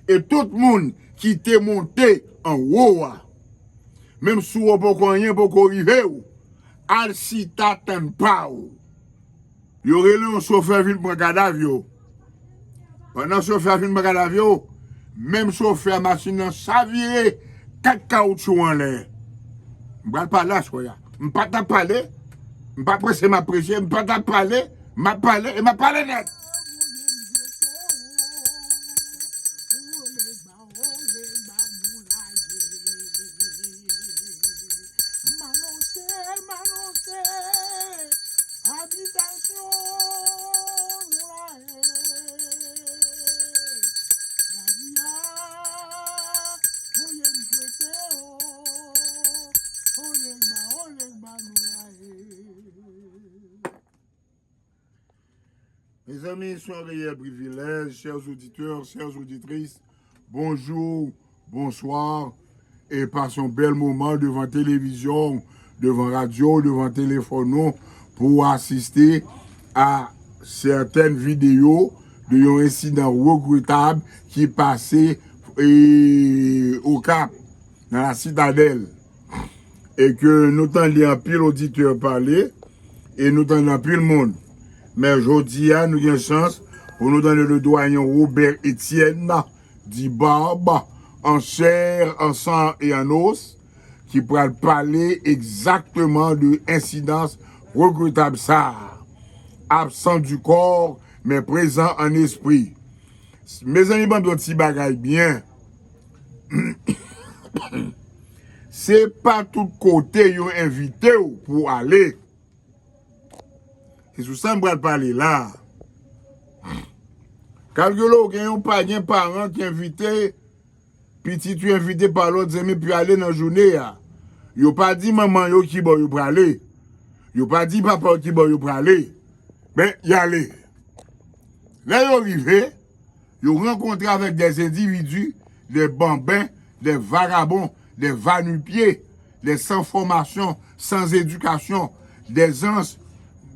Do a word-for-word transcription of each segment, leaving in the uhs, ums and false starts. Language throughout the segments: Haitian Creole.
E tout moun ki te monte anwo a, menm si w poko anyen poko rive w, al chita tann pa w. Yo rele yon chofè vin pran kadav yo. Pandan chofè a fin bagay avyon, menm chofè machin nan chavire kat kawoutchou anlè. M pral pale aswè a. M pa t ap pale, m pa prese m ap preche, m pa t ap pale, m ap pale e m ap pale nèt. Abitasyon nou la e, lavi a, voye m swete o, olegba, olegba nou la e. Mezanmi, se yon reyèl privilèj, chers auditeurs, chères auditrices, bonjou, bonswa, e pase yon bèl moman devan televizyon, devan radyo, devan telefòn nou pou w asiste a sètèn videyo de yon ensidan regretab ki pase e, Okap, nan la Sitadèl. E ke nou tande anpil oditè pale, e nou tande anpil moun. Men jodi a, nou gen chans pou nou tande le doyen Robert Etienne, di Bab, an chè, an san e an os, ki pral pale egzakteman de ensidans regretab sa a. Absent du corps, mais présent en esprit. Mezanmi, ban m di yon ti bagay byen. Se pa tout kote yo envite w pou w ale. Se sou sa m pral pale la. Kalkile w gen yon pa, gen paran ki envite pitit yo, envite pa lòt zanmi pou y ale nan jounen an. Yo pa di manman yo kibò yo prale. Yo pa di papa yo kibò yo prale. Men, y ale. Lè yo rive, yo rankontre avèk des individus, des bambins, des vagabonds, des va-nu-pieds, des sans formation, sans éducation, des gens,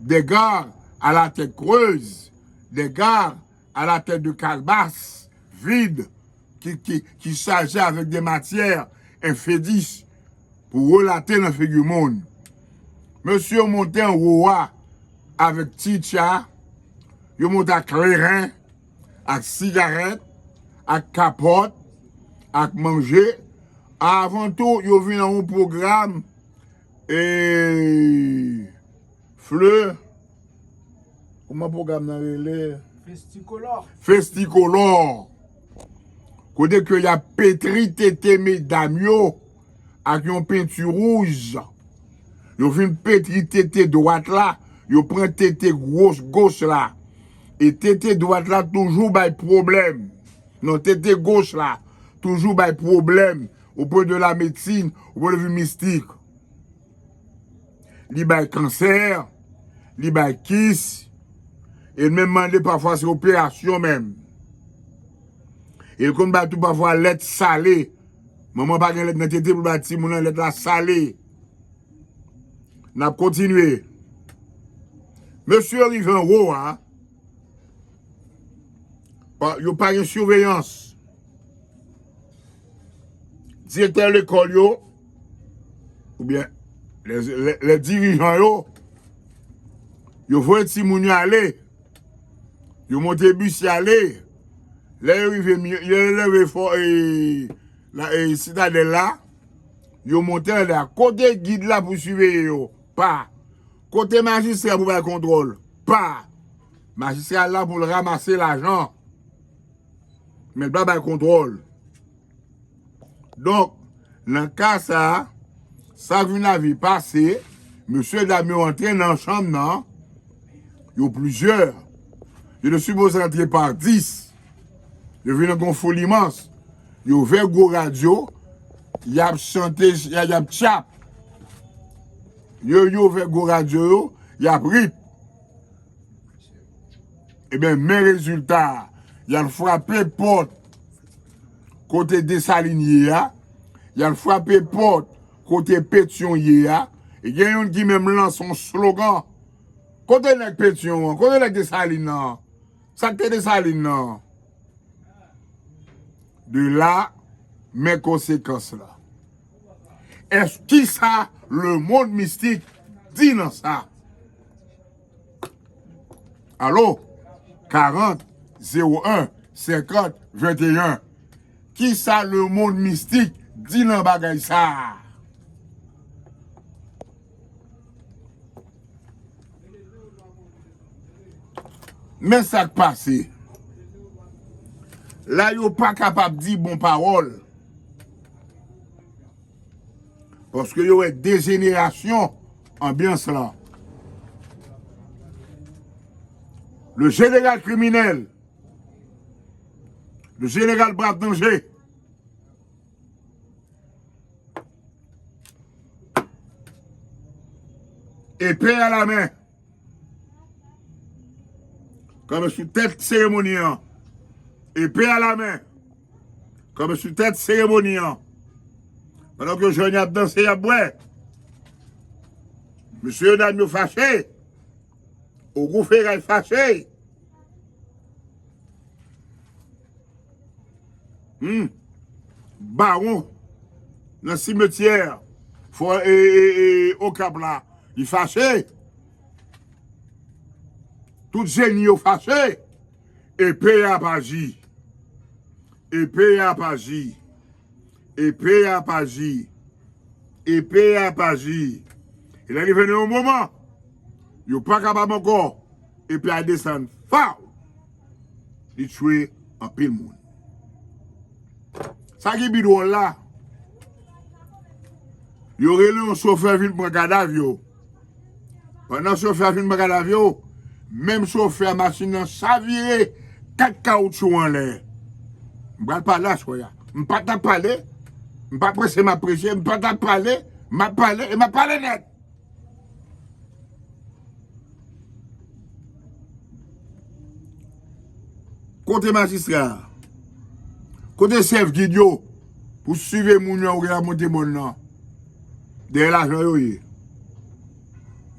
des gars à la tête creuse, des gars à la tête de calebasse vide, ki, ki, ki chaje avèk de matyè enfedis pou relate nan figi moun. Mesye yo monte anwo a avèk tchitcha, yo monte ak kleren, ak sigarèt, ak kapòt, ak manje. Avan tou, yo vin nan yon pwogram e, Flè, kòman pwogram nan rele? Festikolò. Festikolò. Kote ke y ap petri tete medam yo ak yon penti wouj. Yo vin petri tete dwat la, yo pran tete gwos goch la. E tete dwat la toujou bay pwoblèm. Non, tete goch la toujou bay pwoblèm. Au point de la médecine, au point de vue mystique. Li bay kansè, li bay kis, e l menm mande pafwa se operasyon menm. E l konn bay tou pafwa lèt sale. Manman pa gen lèt nan tete pou bay timoun nan, lèt la sale. N ap kontinye. Mesye yo rive anwo a, pa, yo pa gen siveyans. Direktè lekòl yo, oubyen lè, lè, lè dirijan yo, yo voye timoun yo ale. Yo monte bis y ale. Lè yo rive, mi- yo leve fò, e, la, e, Sitadèl la, yo monte anlè a. Kote gid la pou siveye yo? Pa. Kote majistra pou bay kontwòl? Pa. Majistra la pou l ranmase lajan. Men l pa bay kontwòl. Donk, nan ka sa a, sa k vin rive pase, mesye dam yo antre nan chanm nan, yo plizyè. Yo te sipoze antre pa dis. Yo vin ak yon foul imans. Yo ouvè gwo radyo, y ap chante, y ap tchap. Yo, yo ouvè gwo radyo yo, y ap rit. Ebyen, men rezilta a. Y al frape pòt kote Desalin ye a. Y al frape pòt kote Petyon ye a. E gen youn ki menm lanse yon slogan. Kote nèg Petyon an? Kote nèg Desalin nan? Sa k te Desalin nan? De la, men konsekans lan. Èske kisa lemonn mistik di nan sa? Alo? Karant, zewo en, senkant, venteyen. Kisa lemonn mistik di nan bagay sa a? Men sa k pase. La, yo pa kapab di bon pawòl. Paske yo wè dejenerasyon anbyans lan. Le général criminel, le général Brav Danje, epe a la men, kanpe sou tèt seremoni an, epe a la men, kanpe sou tèt seremoni an. Pandan ke jèn yo ap danse, y ap bwè. Mesye dam yo fache. Ogou Feray fache. Hmm. Bawon nan simetyè fò e, e, e, Okap la, li fache. Tout jeni yo fache. Epe a ap aji. Epe a ap aji. Epe a ap aji. Epe a ap aji. E lè li vin yon moman, yo pa kapab ankò. Epe a desann. Faw! Li tchwe anpil moun. Sa ki pi dwòl la, yo rele yon chofè vin pran kadav yo. Pandan chofè a fin bagay avyon, menm chofè machin nan chavire kat kawoutchou anlè. M pral pale aswè a. M pa t ap pale. M pa prese, m ap preche. M pa t ap pale. M ap pale e m ap pale nèt. Kote majistra a? Kote chèf gid yo pou siveye moun yo a ou gen ap monte mòn nan? Dèyè lajan yo ye.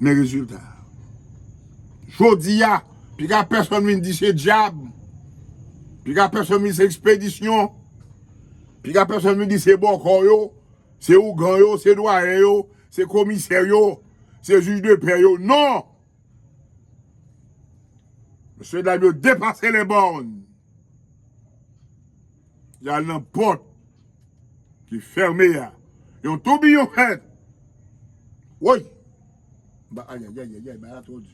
Men rezilta. Jodi a, piga pèsonn vin di se dyab. Piga pèsonn vin se ekspedisyon. Piga pèsonn vin di se bòkò yo, se ougan yo, se dwayen yo, se komisè yo, se jij de pè yo. Non! Mesye dam yo depase lè bòn. Y al nan pòt ki fèmen a. Yon toubiyon fèt. Woy! Ba, ayayayayay, ba la twò di.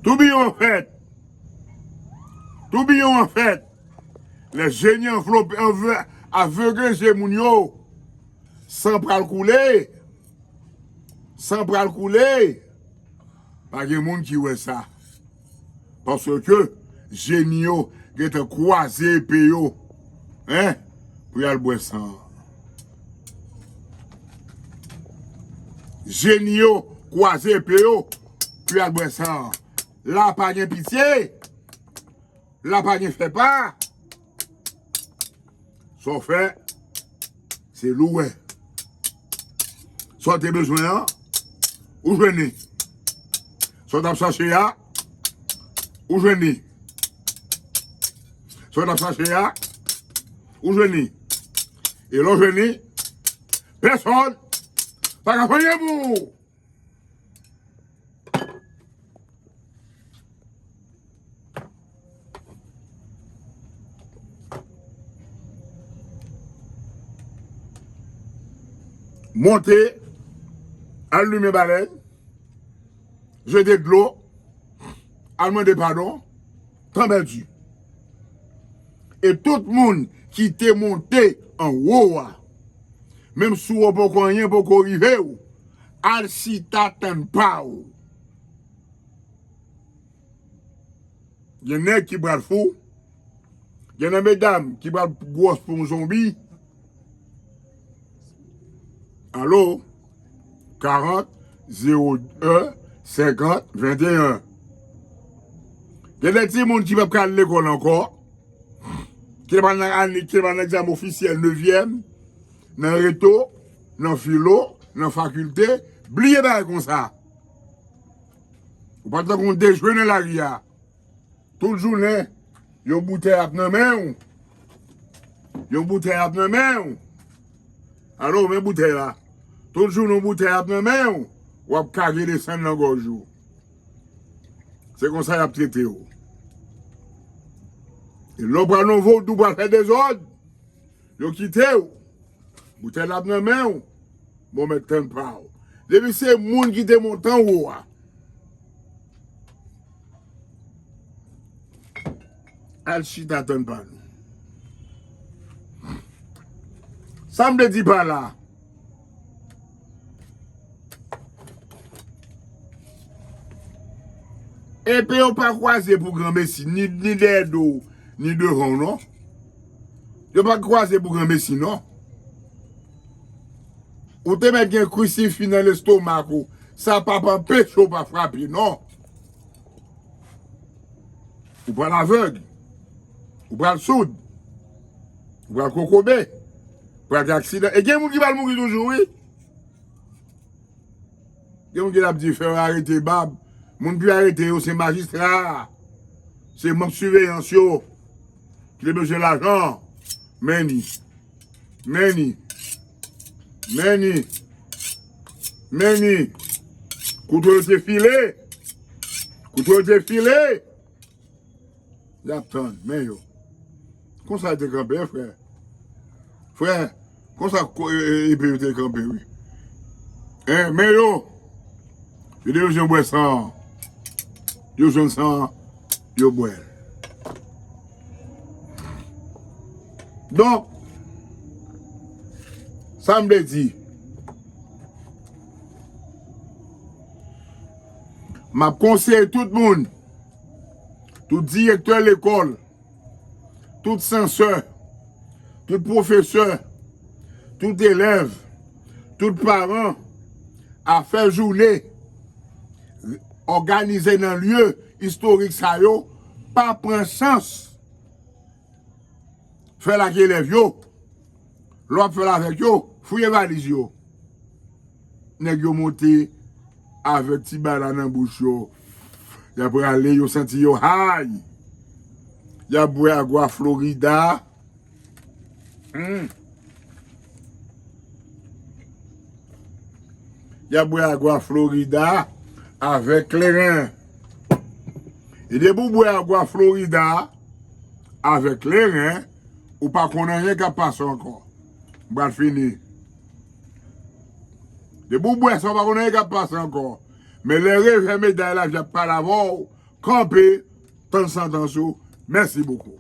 Toubiyon an fèt. Toubiyon an fèt. Lè jeni anvlope, anve-, avegle je moun yo. San pral koule. San pral koule. Pa gen moun ki wè sa. Paske jeni yo gentan kwaze epe yo. Hein? Pou y al bwè san. Jeni yo kwaze epe yo. Pou y al bwè san. La pa gen pitye. La pa gen fè pa. Sa w fè, se li w wè. Sa w te bezwen an, ou jwenn li. Sa w t ap chache a, ou jwenn li. Sa w t ap chache a, ou jwenn li. E lè w jwenn li, pèsonn pa ka fè anyen pou ou. Monte, al limen balèn, jete dlo, al mande padon, tan pèdi. E tout moun ki te monte anwo a, menm si w poko anyen poko rive w, al chita tann pa w. Gen nèg ki pral fou. Gen nan medam ki pral gwòs pou yon zonbi. Alo? Karant, zewo en, senkant, venteyen. Gen de timoun ki p ap ka al lekòl ankò. Ki te pral nan ane, ki te pral nan egzamen ofisyèl nevyèm, nan reto, nan filo, nan fakilte. Bliye bagay konsa. Ou pa t tankou yon dejwe nan lari a. Tout jounen, yon boutèy ap nan men w. Yon boutèy ap nan men w. Alo, men boutèy la. Tout jounen, yon boutèy ap nan men w. W ap kage desann nan gòj ou. Se konsa y ap trete w. E lè w pral nan vodou, pral fè dezòd, yo kite w. Boutèy la ap nan men w. Bon, mèt tann pa w. Depi se moun ki te monte anwo a, al chita tann pa nou. Sa m vle di pa la, epe yo pa kwaze pou granmesi, ni, ni dèyè do w, ni devan w, non. Yo pa kwaze pou granmesi, non. Ou te mèt gen krisifi nan lestomak ou. Sa p ap anpeche w pa frape, non. Ou pral avèg. Ou pral soud. Ou pral kokobe. Ou pral gen aksidan. E gen moun ki pral mouri toujou, wi. Gen moun ki t ap di, "Frè, arete bab." Moun ki arete yo, se majistra a. Se manm siveyans yo. Ki te bezwen lajan. Men ni. Men ni. Men ni. Men ni. Kouto yo te file. Kouto yo te file. Y ap tann, men yo. Konsa yo te kanpe, frè. Frè, konsa ko-, e, e, epe yo te kanpe, wi. Hein, men yo. Yo te bezwen bwè san an. Yo jwenn san an, yo bwè l. Donk, sa m vle di, m ap konseye tout moun, tout direktè lekòl, tout sansè, tout pwofesè, tout elèv, tout paran a fè jounen òganize nan lye istorik sa yo, pa pran chans fè l ak elèv yo. Lè w ap fè l avèk yo, fouye valiz yo. Nèg yo monte avèk ti bagay la nan bouch yo. Y ap rale, yo santi yo high. Y ap bwè Agua Florida. Hmm. Y ap bwè Agua Florida avèk kleren. E depi w bwè Agua Florida avèk kleren, ou pa konn anyen k ap pase ankò. M pral fini. Depi w bwè sa, ou pa konn anyen k ap pase ankò. Men lè revè meday lavi ap pale avè w, kanpe, tann santans ou. Mèsi bokou.